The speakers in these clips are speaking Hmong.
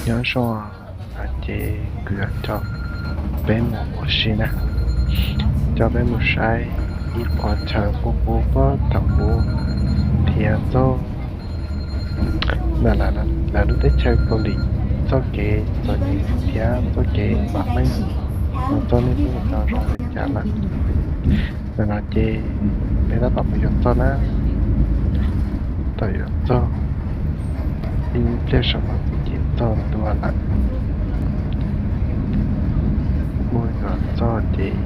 Nyob zoo, no ces kuv yuav coj peb mus ua si na, coj peb mus saib ib qho chaw qub qub puag thaum ub thiab txog ntawm lawv lub teb chaws Kaus Lim txoj kev txom nyem thiab txoj kev vam meej los txog niaj hnub no zoo li cas lawm. Ntawm no ces peb tab tom mus yuav txog na, tab tom yuav txog, ib pliag saum no ces txog ntua lawm. Mus yuav txog ces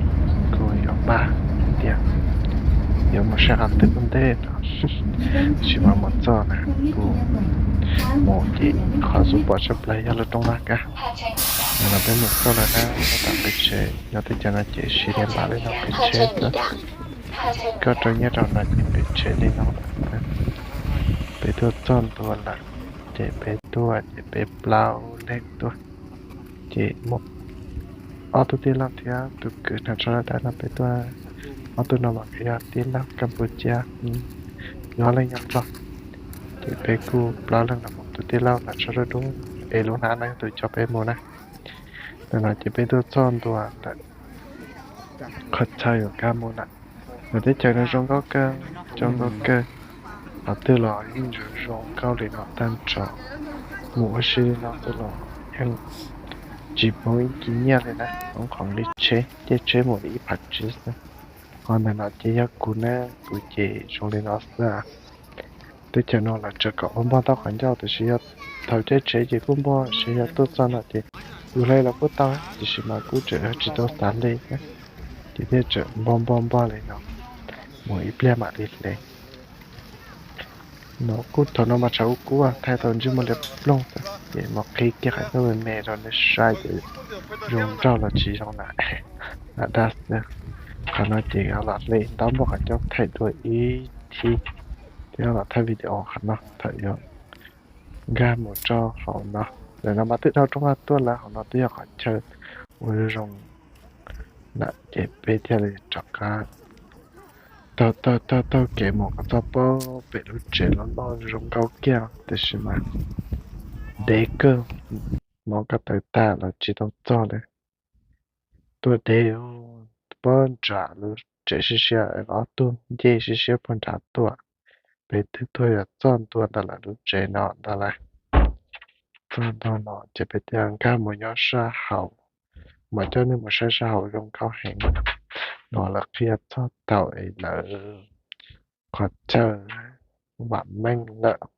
kuv yuav npaj tias yuav mus saib qhov twg ua ntej no, tab sis mas mus txog na kuv mus ces qhov xub pom tshaj plaws yog lub rooj laj kab. Ntawm no peb mus txog lawm na, tab tom pem tsev, nyob teb chaws no ces siv li npam li no pem tsev xwb. Koj rau nyiaj rau no ces pem tsev li no lawm. Peb tuaj txog ntua lawm ces peb tuaj ces peb plaub leeg tuaj, ces muaj ob tug tij laug thiab tus kwv hnav tsho dawb dawb no peb tuaj. Ob tug no mas yog tij laug Kampuchea, yog ob leeg nyob Nplog. Ces peb kuj plaub leeg los mus, tus tij laug hnav tsho dub dub es lub hnab no yog tus coj peb mus na. Ntawm no ces peb tuaj txog ntua ntawm qhov chaw yuav nkag mus lawm. Lawv teb chaws no zoo nkauj kawg, zoo nkauj kawg, qhov twg los yeej zoo zoo nkauj li no tag nrho. Mus ua si li no xwb los yeej tsis poob ib ci nyiaj li na, poob khoom li tsheb, caij tsheb mus li ib phav tsib xwb. Ho ntawm no ces yog kuv na, kuv ces zoo li no xwb. Teb chaws no lawv tseem kom ua npog tau qhov ncauj, tiam sis yog thaum caij tsheb ces kuj npog, tiam sis yog tuaj txog no ces yus hle los kuj tau, tiam sis mas kuj tseem yog tsis tau xav hle thiab, ces thiaj tseem npog npog npog li no, mus ib pliag mam li hle. No kuj thaum no mas tshav kub kub, thaij tau ntsej muag liab ploog xwb, ces mus qhib kiag qhov ncauj me me rau nej saib ces zoo nraug los tsis zoo na, lam dag xwb. Qhov no ces los hle ntaub npog qhov ncauj thaij dua ib thib, thiab los thaij video qhov no thaum yuav nkag mus rau hauv no. Ntawm no mas twb dhau rooj vag tuaj lawm, hauv no twb yog qhov chaw uas zoo lawm ces peb thiaj li rov qab taug taug taug taug kev mus kom txog pem lub tsev loj loj zoo nkauj kiag, tiam sis mas ntev kawg, mob ko taw tag los tsis tau txog li. Tuaj deb puag nram lub tsev siab siab, ob tug nce siab siab puag nrad tuaj. Peb twb tuaj yuav txog ntua ntawm lawv lub tsev no ntag lauj. Txog ntua no ces peb thiaj nkag mus nyob sab hauv, mas coj nej mus saib sab hauv zoo nkauj heev. No lawv qhia txog thaum es lawv qhov chaw vam meej lawm.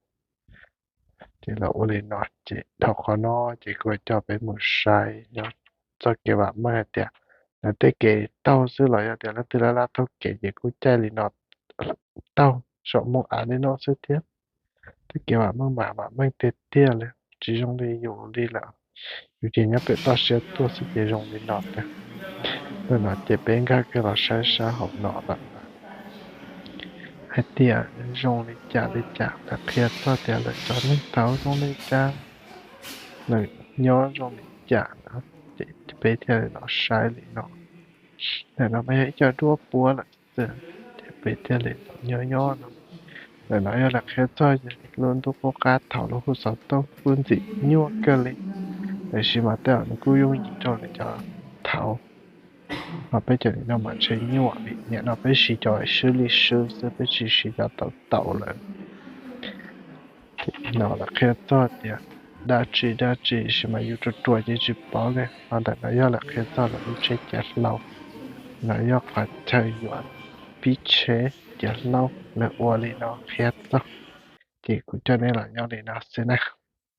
Ces lawv ua li no ces dhau qhov no ces kuv coj peb mus saib nyob txoj kev vam meej hais tias lawv tej kev taug xwb los yog tias leej twg laj laj taug kev ces kuj caij li no taug saum moo av li no xwb thiab. Tej kev vam meej mas vam meej tiag tiag li, tsis zoo li yus li lawm. Yus ces nyob pem toj siab tuaj xwb ces zoo li no tiag. Ntawm no ces peb nkag kiag los saib sab hauv no lawm hais tias zoo li cas li cas, lawv qhia txog tias lawv cov neeg thaud zoo li cas, lawv nyob zoo li cas na, ces peb thiaj li los saib li no. Ntawm no mas yog ib co duab puab lawm xwb, ces peb thiaj li los nyob nyob no. Ntawm no yog lawv qhia txog lub ntuj qub qab thaum lub hu xov tooj kuj ntxim nyuaj kawg li, tiam sis mas tej zaum nws kuj yooj yim rau lawv cov thaud. Ho peb cov nim no mas ntshe nyuaj vim nim no peb siv cov swb li swb xwb, peb tsis siv cov tau tau lawm. No lawv qhia txog tias dab tsi dab tsi sis mas yus ruam ruam ces tsis paub li. Ho ntawm no yog lawv qhia txog lawv lub tsheb cav hlau, no yog qhov chaw yuav pib tsheb cav hlau, lawv ua li no qhia txog. Ces kuv coj nej los nyob li no xwb na.